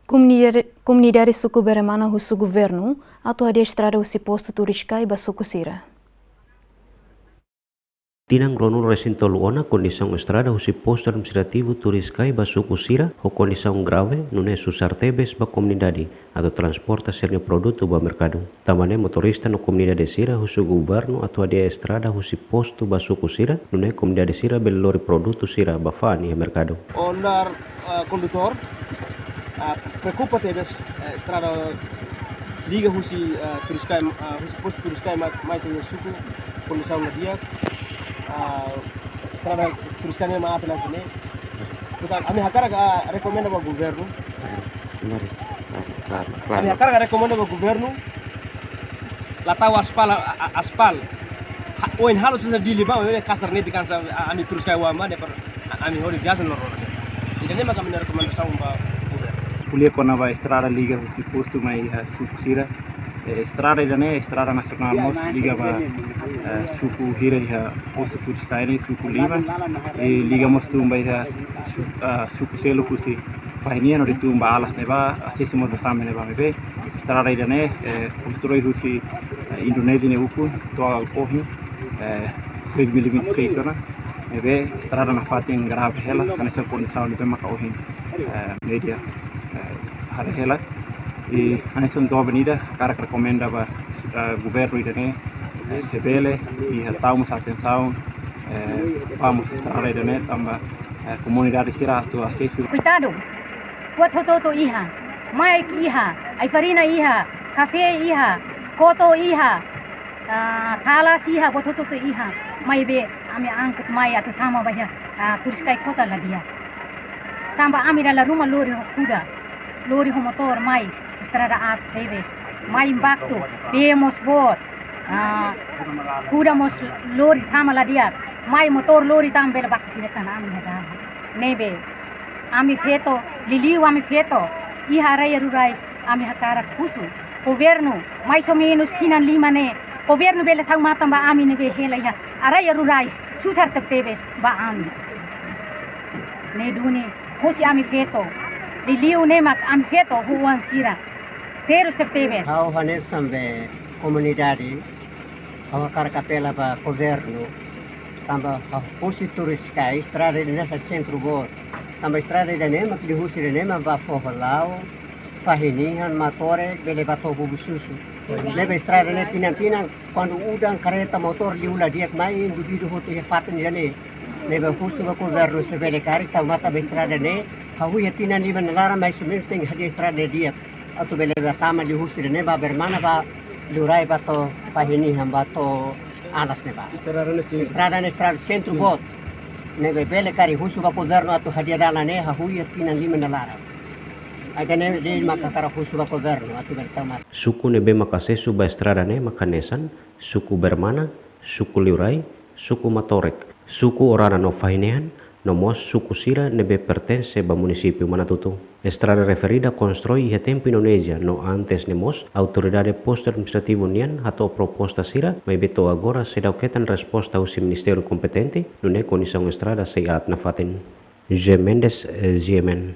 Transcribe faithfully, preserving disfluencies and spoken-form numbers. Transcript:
Komunidade, komunidade suku Beremana husu governu atu hadi'a estrada husi postu Turiscai ba suku sira. Tinan ruanulu resin tolu ona kondisaun estrada husi postu administrativu Turiscai ba suku sira ho kondisaun grave, nune'e susar tebes ba komunidade atu transporta sira-nia produtu ba merkadu. Tanba ne'e motorista no komunidade sira husu governu atu hadi'a estrada husi postu ba suku sira, nune'e komunidade sira bele lori produtu sira ba fa'an iha merkadu. Owner, eh, kondutór, ah, preokupa tebes, eh, estrada liga husi, eh, Turiscai, eh, husi postu Turiscai mai, mai to'o suku, kondisaun la di'ak, ah, estrada Turiscai ne'e mak aat hanesan ne'e. Terus ami hakarak, ah, rekomenda ba governu. Mari. Klaru, klaru, klaru. Ami hakarak rekomenda ba governu, la tau aspal, a, a, aspal. Ha, oin halo sesa Dili ba, oin kasar netik hanesan, a, ami Turiscai oan ba, depois, a, ami hodi viajen loro. Ida-ne'e mak ami-nia rekomendasaun ba governu. Ko'alia kona-ba estrada liga husi postu mai iha suku sira. Eh, estrada ida-ne'e, estrada nasionál mós, liga ba, eh, suku hira iha postu Turiscai ne'e, suku lima. I liga mós tun ba iha su-, ah, suku seluk husi Fahinihan hodi tun ba Alas ne'ebá, asesu mós ba Same ne'ebá maibé. Estrada ida-ne'e, eh, konstrui husi, eh, Indonézia nia ukun, to'o ohin, eh, dois mil e vinte e seis ona. Maibé, estrada nafatin grave hela, hanesan kondisaun ne'ebé maka ohin, eh, média, eh, haree hela. I hanesan joven ida, hakarak rekomenda ba, eh, governu ida-ne'e, eh, se bele, i hatama atensaun, eh, ba mós estrada ida-ne'e, tanba, eh, komunidade sira atu asesu. Koitadu, buat hotu-hotu iha, maik iha, ai-farina iha, kafé iha, koto iha, ah, talas iha, buat hotu-hotu iha. Maibé, ami angkut mai atu tama ba iha, ah, Turiscai kota la di'ak. Tanba ami dala ruma lori ho kuda, lori ho motór mai, estrada aat tebes. Mai impaktu, bee mós boot. Ah, kuda mós lori tama la di'ak. Mai motór lori tama bele baku fila tan ami hada. Ne'ebé, ami feto, liuliu ami feto, iha área rurais, ami hakarak husu governu, mais ou menus tinan lima ne'e, governu bele tau matan ba ami ne'ebé hela iha área rurais, susar tebetebes ba ami. Ne'e duni, husi ami feto, liuliu ne'e mak ami feto ho oan sira, terus tebetebes. Ha'u hanesan be komunidade, ha'u hakarak apela ba governu, tanba ha'u husi Turiscai, estrada ida-ne'e sai sentru boot. Tanba estrada ida-ne'e mak liuhusi ida-ne'e mak ba Foho Lao, Fahinihan, Matorek, bele ba to'o Bubususu. Ne'ebé estrada ne'e tinan-tinan, kuandu udan kareta motór liu la di'ak mai, indivíduu hotu iha fatin ida-ne'e. Ne'ebé husu ba governu se bele karik tau matan ba estrada ne'e, hahú iha tinan lima nia laran mais ou menus tenke hadi'a estrada ne'e di'ak. Atu bele ba tama liuhusi ida-ne'e ba Beremana ba Liurai ba to'o Fahinihan ba to'o Alas ne'ebá. Estrada ne'e sin. Estrada ne'e estrada sentru boot. Ne'ebé bele karik husu ba governu atu hadi'a dalan ne'e hahú iha tinan lima nia laran. Ida-ne'e de'it maka hakarak husu ba governu atu bele tau matan. Suku ne'ebé maka asesu ba estrada ne'e maka hanesan, suku Beremana, suku Liurai, suku Matorek, suku Orana no Fahinihan, no mós suku sira ne'ebé pertense ba munisípiu Manatutu. Estrada referida konstrui iha tempu Indonézia, no antes ne'e mós autoridade postu administrativu nian hato'o proposta sira, maibé to'o agora seidauk hetan resposta husi ministériu kompetente, nune'e kondisaun estrada sei aat nafatin. José Mendes, eh, G M N.